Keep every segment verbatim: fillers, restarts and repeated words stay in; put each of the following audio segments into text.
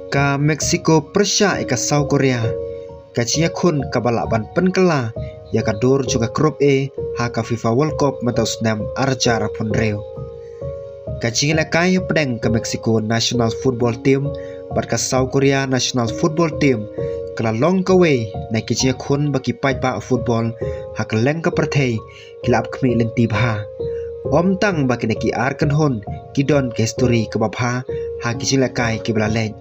Ka Mexico pyrshah ïa ka South Korea, ka jingïakhun kaba lah ban pynkylla ïa ka dur jong ka Group A ha ka FIFA World Cup mynta u snem ar hajar arphew hynriew. Ka jingïalehkai hapdeng ka Mexico national football team bad ka South Korea national football team ka la long kawei na ki jingïakhun ba ki paidbah football ha kylleng ka pyrthei ki la ap khmih lynti bha. Ym tang ba kine ki ar kynhun ki don ka histori kaba bha ha ki jingïalehkai kiba la leit,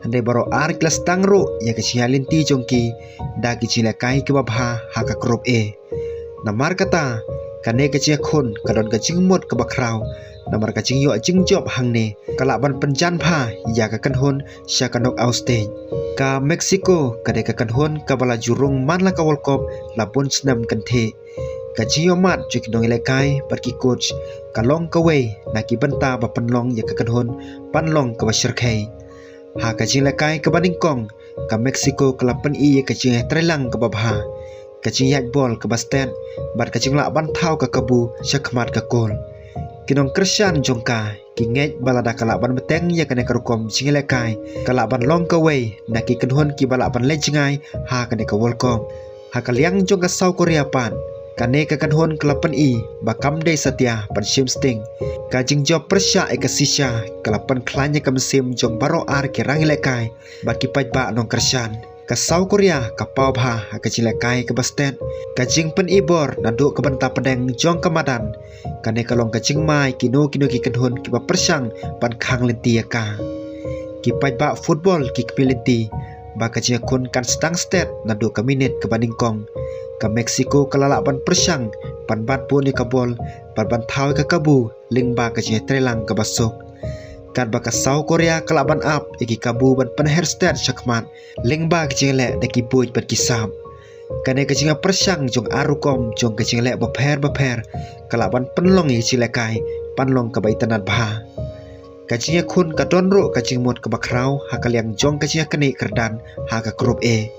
hynrei baroh ar ki la sdang ruh ïa ka jingïaid lynti jong ki da ki jingïalehkai kiba bha ha ka Group A. Namar kata, kane ka jingïakhun ka don ka jingmut kaba khraw, namar ka jingïoh jingjop hangne ka lah ban pynjan bha ïa ka kynhun sha ka knockout stage. Ka Mexico ka dei ka kynhun kaba la ju rung man la ka World Cup la bun snem kynthih. Ka jingïohmad jong ki nongïalehkai bad ki coach ka long kawei na ki bynta ba pynlong ïa ka kynhun ban long kaba shyrkhei. Ha ka jingïalehkai kaba nyngkong, ka Mexico ka la pyni ïa ka jingïatreilang kaba bha, ka jingïaid bol kaba stet bad ka jinglah ban thaw ka kabu sha khmat ka kol. Ki nongkyrshan jong ka ki ngeit ba lada ka lah ban bteng ïa kane ka rukom jingïalehkai, ka lah ban long kawei na ki kynhun kiba lah ban leit jngai ha kane ka World Cup. Ha ka liang jong ka South Korea pat, kane ka kynhun ka la pyni ba kam dei satia ban shim sting. Ka jingjop pyrshah ïa ka shisha ka la pynkhlaiñ ïa ka mynsiem jong baroh ar ki nongïalehkai bad ki paidbah nongkyrshan. Ka South Korea ka paw bha ha ka jingïalehkai kaba stet, ka jingpyni bor naduh ka bynta pdeng jong ka madan. Kane ka long ka jingma ïa kino kino ki kynhun kiba pyrshang ban khang lynti ïa ka. Ki paidbah football ki khmih lynti ba ka jingïakhun kan sdang stet naduh ka minit kaba nyngkong. Ka Mexico ka la lah ban pyrshang ban bat bun ïa ka bol bad ban thaw ïa ka kabu lyngba ka jingïatreilang kaba suk. Katba ka South Korea ka lah ban ap ïa ki kabu ban pynher stet sha khmat lyngba ka jingïaleh da ki buit bad ki sap. Kane ka jingïapyrshang jong ar rukom jong ka jingïaleh bapher bapher ka lah ban pynlong ïa ka jingïalehkai ban long kaba itynnad bha. Ka jingïakhun ka don ruh ka jingmut kaba khraw ha ka liang jong ka jingïaknieh kyrdan ha ka Group A.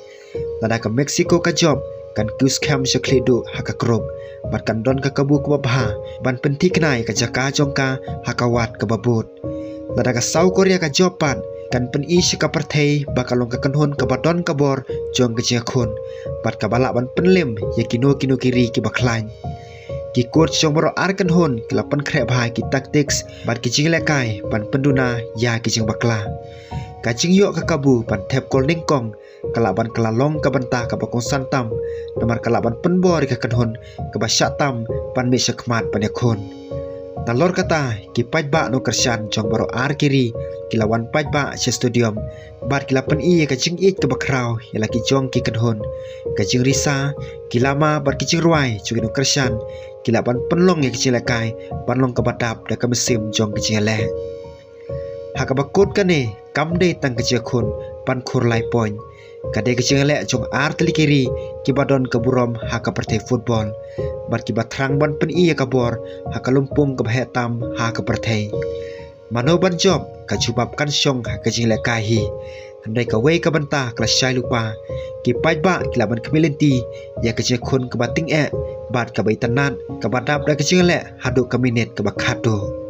Lada ka Mexico ka jop, kan kiew skhem sha khlieh duh ha ka group bad kan don ka kabu kaba bha ban pynthikna ïa ka jaka jong ka ha ka wad kaba bud. Lada ka South Korea ka jop pat, kan pyni sha ka pyrthei ba ka long ka kynhun kaba don ka bor jong ka jingïakhun bad kaba lah ban pynlem ïa kino kino ki ri kiba khlaiñ. Ki coach jong baroh ar kynhun ki la pynkhreh bha ïa ki tactics bad ki jingïalehkai ban pynduna ïa ki jingbakla. Ka jingïoh ka kabu ban thep kol nyngkong ka lah ban kylla long ka bynta kaba kongsan tam, namar ka lah ban pynbor ïa ka kynhun kaba shah tam ban mih sha khmat ban ïakhun. Nalor kata, ki paidbah nongkyrshan jong baroh ar ki ri ki la wan paidbah sha stadium bad ki la pyni ïa ka jingïeit kaba khraw ïa la ki jong ki kynhun. Ka jingrisa, ki lama bad ki jingrwai jong ki nongkyrshan ki lah ban pynlong ïa ka jingïalehkai ban long kaba dap da ka mynsiem jong ka jingïaleh. Ha kaba kut kane, kam dei tang ka jingïakhun ban khur lai point. Ka dei ka jingïaleh jong ar tylli ki ri kiba don ka burom ha ka pyrthei football bad kiba thrang ban pyni ïa ka bor ha ka lympung kaba heh tam ha ka pyrthei. Mano ban jop, ka jubab kan shong ha ka jingïalehkai hi. Hynrei kawei ka bynta ka la shai lypa. Ki paidbah ki lah ban khmih lynti ïa ka jingïakhun kaba tyngeh bad kaba itynnad, kaba dap da ka jingïaleh haduh ka minit kaba khatduh.